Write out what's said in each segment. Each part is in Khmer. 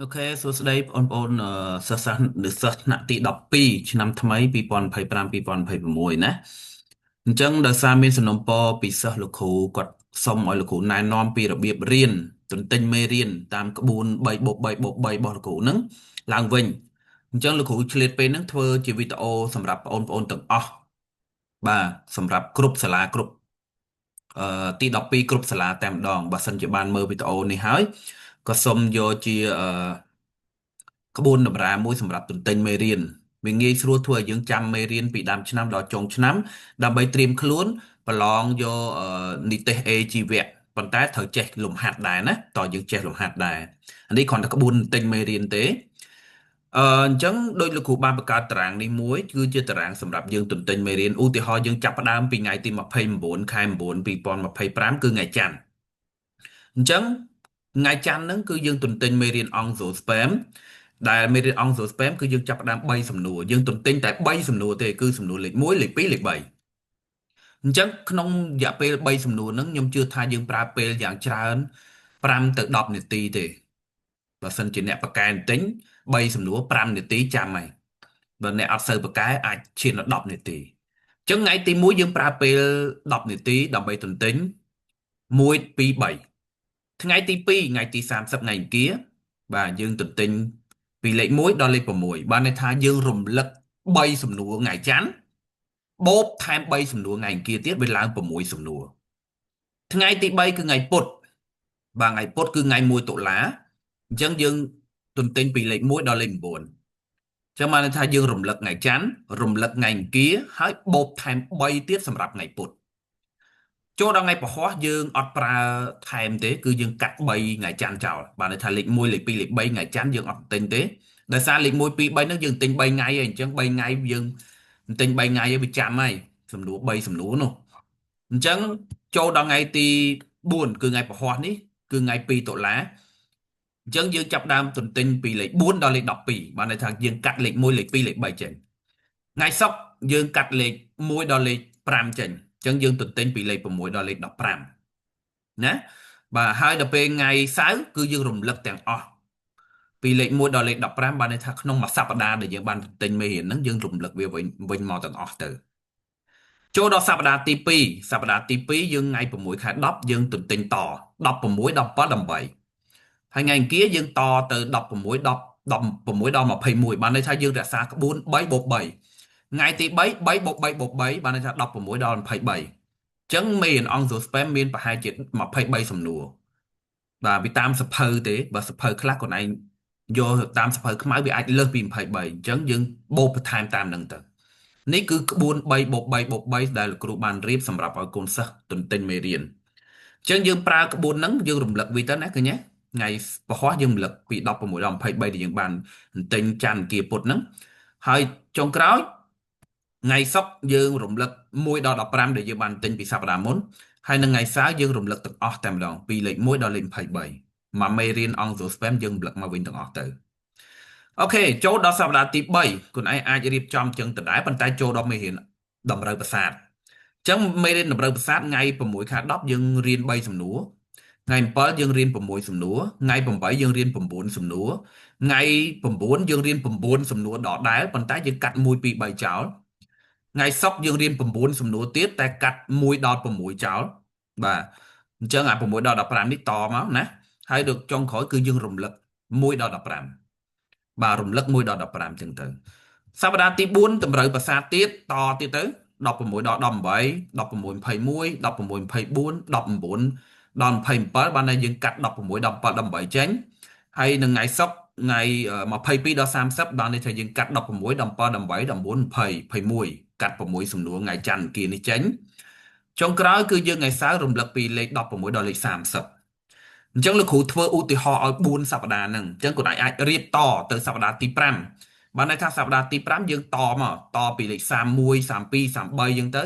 OK សួស្តីបងប្អូនសិស្សនិស្សិតថ្នាក់ទី12ឆ្នាំថ្មី2025 2026ណាអញ្ចឹងដោយសារមានសំណូមពរពីសិស្សលោកគ្រូគាត់សុំឲ្យលោកគ្រូណែនាំពីរបៀបរៀនទន្ទិញមេរៀនតាមក្បួន3បូក3បូក3របស់លោកគ្រូហ្នឹងឡើងវិញអញ្ចឹងលោកគ្រូឆ្លៀតពេលហ្នឹងធ្វើជាវីដេអូសម្រាប់បងប្អូនទាំងអស់បាទសម្រាប់គ្រប់សាលាគ្រប់ទី12គ្រប់សាលាតែម្ដងបើសិនជាបានមើលវីដេអូនេះហើយក៏សូមយកជាក្បួនតម្រាមួយសម្រាប់ទន្ទិញមេរៀនវាងាយស្រួលធ្វើឲ្យយើងចាំមេរៀនពីដើមឆ្នាំដល់ចុងឆ្នាំដើម្បីត្រៀមខ្លួនប្រឡងយកនិទេស A ជីវៈប៉ុន្តែត្រូវចេះលំហាត់ដែរណាតើយើងចេះលំហាត់ដែរអានេះគ្រាន់តែក្បួនទន្ទិញមេរៀនទេអញ្ចឹងដោយលោកគ្រូបានបង្កើតតារាងនេះមួយគឺជាតារាងសម្រាប់យើងទន្ទិញមេរៀនឧទាហរណ៍យើងចាប់ផ្ដើមពីថ្ងៃទី29ខែ9 2025គឺថ្ងៃច័ន្ទអញ្ចឹងថ្ងៃច័ន្ទហ្នឹងគឺយើងទន្ទិញមេរៀន Angiosperm ដែលមេរៀន Angiosperm គឺយើងចាប់ផ្ដើម3សំណួរយើងទន្ទិញតែ3សំណួរទេគឺសំណួរលេខ1លេខ2លេខ3អញ្ចឹងក្នុងរយៈពេល3សំណួរហ្នឹងខ្ញុំជឿថាយើងប្រើពេលយ៉ាងច្រើន5ទៅ10នាទីទេបើសិនជាអ្នកបកកែទិញ3សំណួរ5នាទីចាំហើយបើអ្នកអត់សូវបកកែអាចឈានដល់10នាទីអញ្ចឹងថ្ងៃទី1យើងប្រើពេល10នាទីដើម្បីទន្ទិញ1 2 3ថ្ងៃទី2ថ្ងៃទី30ថ្ងៃអង្គារបាទយើងទន្ទិញពីលេខ1ដល់លេខ6បានន័យថាយើងរំលឹក3សំណួរថ្ងៃច័ន្ទបូកថែម3សំណួរថ្ងៃអង្គារទៀតវាឡើង6សំណួរថ្ងៃទី3គឺថ្ងៃពុធបាទថ្ងៃពុធគឺថ្ងៃ1តុលាអញ្ចឹងយើងទន្ទិញពីលេខ1ដល់លេខ9ចឹងបានន័យថាយើងរំលឹកថ្ងៃច័ន្ទរំលឹកថ្ងៃអង្គារហើយបូកថែម3ទៀតសម្រាប់ថ្ងៃពុធចូលដល់ថ្ងៃពហុយើងអត់ប្រើថែមទេគឺយើងកាត់3ថ្ងៃច័ន្ទចោលបានន័យថាលេខ1លេខ2លេខ3ថ្ងៃច័ន្ទយើងអត់ទិញទេដោយសារលេខ1 2 3ហ្នឹងយើងទិញ3ថ្ងៃហើយអញ្ចឹង3ថ្ងៃយើងទិញ3ថ្ងៃហើយវាចាំហើយសំណួរ3សំណួរនោះអញ្ចឹងចូលដល់ថ្ងៃទី4គឺថ្ងៃពហុនេះគឺថ្ងៃ2តុលាអញ្ចឹងយើងចាប់ដើមទន្ទិញពីលេខ4ដល់លេខ12បានន័យថាយើងកាត់លេខ1លេខ2លេខ3ចេញថ្ងៃសុក្រយើងកាត់លេខ1ដល់លេខ5ចេញអញ្ចឹងយើងទន្ទិញពីលេខ6ដល់លេខ15ណាបាទហើយដល់ពេលថ្ងៃសៅរ៍គឺយើងរំលឹកទាំងអស់ពីលេខ1ដល់លេខ15បានន័យថាក្នុងមួយសប្តាហ៍ដែលយើងបានទន្ទិញមេរៀនហ្នឹងយើងរំលឹកវាវិញវិញមកទាំងអស់ទៅចូលដល់សប្តាហ៍ទី2សប្តាហ៍ទី2យើងថ្ងៃ6ខែ10យើងទន្ទិញត16 17 18ហើយថ្ងៃអង្គារយើងតទៅ16 10 16ដល់21បានន័យថាយើងរក្សាក្បួន3បូក3ថ្ងៃទី3 3បូក3បូក3បានន័យថា16ដល់23អញ្ចឹងមេរៀន Angiosperm មានប្រហែលជា23សំណួរបាទវាតាមសភៅទេបើសភៅខ្លះខ្លួនឯងយកតាមសភៅខ្មៅវាអាចលើសពី23អញ្ចឹងយើងបូកបន្ថែមតាមនឹងទៅនេះគឺក្បួន3បូក3បូក3ដែលលោកគ្រូបានរៀបសម្រាប់ឲ្យកូនសិស្សទន្ទិញមេរៀនអញ្ចឹងយើងប្រើក្បួនហ្នឹងយើងរំលឹកវាទៅណាឃើញទេថ្ងៃពហុយើងរំលឹកពី16ដល់23ដែលយើងបានទន្ទិញច័ន្ទអង្គារពុធហ្នឹងហើយចុងក្រោយថ្ងៃសុក្រយើងរំលឹក1ដល់15ដែលយើងបានទិញពីសប្តាហ៍មុនហើយនៅថ្ងៃសៅរ៍យើងរំលឹកទាំងអស់តែម្ដងពីលេខ1ដល់លេខ23មួយមេរៀន Angiosperm យើងរំលឹកមកវិញទាំងអស់ទៅOK ចូលដល់សប្តាហ៍ទី3ខ្លួនឯងអាចរៀបចំចឹងដដែលប៉ុន្តែចូលដល់មេរៀនតម្រូវប្រសាទអញ្ចឹងមេរៀនតម្រូវប្រសាទថ្ងៃ6ខែ10យើងរៀន3សំណួរថ្ងៃ7យើងរៀន6សំណួរថ្ងៃ8យើងរៀន9សំណួរថ្ងៃ9យើងរៀន9សំណួរដដែលប៉ុន្តែយើងកាត់1 2 3ចោលថ្ងៃសុក្រយើងរៀន9សំណួរទៀតតែកាត់1ដល់6ចោលបាទអញ្ចឹងអា6ដល់15នេះតមកណាហើយដល់ចុងក្រោយគឺយើងរំលឹក1ដល់15បាទរំលឹក1ដល់15អញ្ចឹងទៅសប្តាហ៍ទី4តម្រូវប្រាសាទទៀតតទៀតទៅ16ដល់18 16 21 16 24 19ដល់27បានតែយើងកាត់16 17 18ចេញហើយនៅថ្ងៃសុក្រថ្ងៃ22ដល់30បានន័យថាយើងកាត់16 17 18 19 20 21កាត់6សំណួរថ្ងៃច័ន្ទអង្គារនេះចេញចុងក្រោយគឺយើងថ្ងៃសៅរ៍រំលឹកពីលេខ16ដល់លេខ30អញ្ចឹងលោកគ្រូធ្វើឧទាហរណ៍ឲ្យ4សប្តាហ៍ហ្នឹងអញ្ចឹងគាត់អាចរៀបតទៅសប្តាហ៍ទី5បានន័យថាសប្តាហ៍ទី5យើងតមកតពីលេខ31 32 33អញ្ចឹងទៅ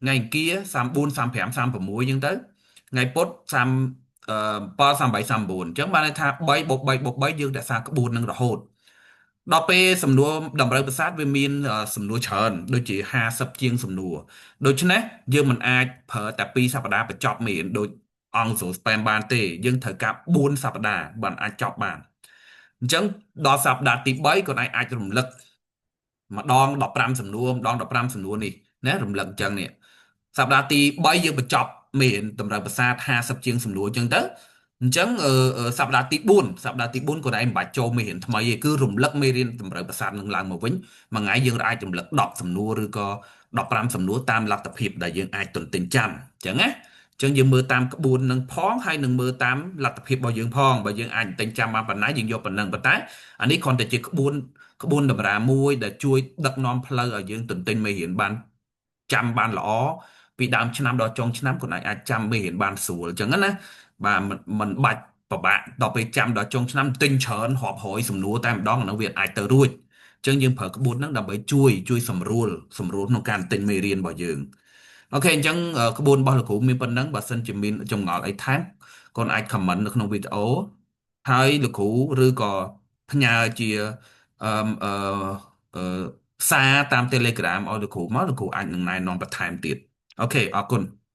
ថ្ងៃអង្គារ34 35 36អញ្ចឹងទៅថ្ងៃពុធ37 38 39អញ្ចឹងបានន័យថា3បូក3បូក3យើងរក្សាក្បួននឹងរហូតដល់ពេលសំណួរតម្រូវប្រសាទវាមានសំណួរច្រើនដូចជា50ជាងសំណួរដូច្នេះយើងមិនអាចប្រើតែ2សប្តាហ៍បញ្ចប់មេរៀនដូច Angiosperm បានទេយើងត្រូវការ4សប្តាហ៍បានអាចចប់បាន អញ្ចឹងដល់សប្តាហ៍ទី3គាត់អាចរំលឹកម្ដង15សំណួរម្ដង15សំណួរនេះណារំលឹកអញ្ចឹងនេះសប្តាហ៍ទី3យើងបញ្ចប់មេរៀនតម្រូវប្រាសាទ50ជាងសំណួរអញ្ចឹងទៅអញ្ចឹងសប្តាហ៍ទី4សប្តាហ៍ទី4គាត់ឯងមិនបាច់ចូលមេរៀនថ្មីទេគឺរំលឹកមេរៀនតម្រូវប្រាសាទនឹងឡើងមកវិញមួយថ្ងៃយើងអាចរំលឹក10សំណួរឬក៏15សំណួរតាមលទ្ធភាពដែលយើងអាចទន្ទិញចាំអញ្ចឹងណាអញ្ចឹងយើងមើលតាមក្បួននឹងផងហើយនឹងមើលតាមលទ្ធភាពរបស់យើងផងបើយើងអាចទន្ទិញចាំបានប៉ុណ្ណាយើងយកប៉ុណ្ណឹងប៉ុន្តែអានេះគ្រាន់តែជាក្បួនតម្រាមួយដែលជួយដឹកនាំផ្លូវឲ្យយើងទន្ទិញមេរៀនបានចាំបានល្អពីដើមឆ្នាំដល់ចុងឆ្នាំខ្លួនឯងអាចចាំមេរៀនបានស្រួលអញ្ចឹងណាបាទមិនបាច់ពិបាកដល់ពេលចាំដល់ចុងឆ្នាំទិញច្រើនរាប់រយសំណួរតែម្ដងអានោះវាអាចទៅរួចអញ្ចឹងយើងប្រើក្បួនហ្នឹងដើម្បីជួយសម្រួលក្នុងការទិញមេរៀនរបស់យើង OK អញ្ចឹងក្បួនរបស់លោកគ្រូមានប៉ុណ្ណឹងបើសិនជាមានចម្ងល់អីថែមកូនអាច comment នៅក្នុងវីដេអូហើយលោកគ្រូឬក៏ផ្ញើជាអឺអឺអឺសារតាម Telegram ឲ្យលោកគ្រូមកលោកគ្រូអាចនឹងណែនាំបន្ថែមទៀត OK អរគុណ។